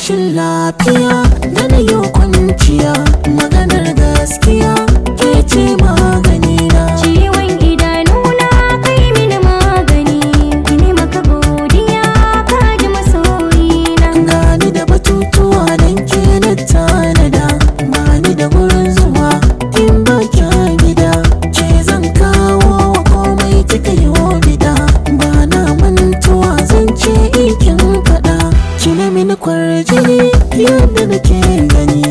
Rashin lafiya da na yi kwanciya, maganar gaskiya ke ce magani na. Ciwon idanuna kai mini magani, ni maka godiya ka ji masoyina. Gani da batutuwa don ke na tanada, bani da gurin zuwa in ba kya gida. Ke zan kawo wa komai kika yi wa bida, ba na mantuwa zan ce in kin faɗa. Kina mini kwarjini yadda nake gani.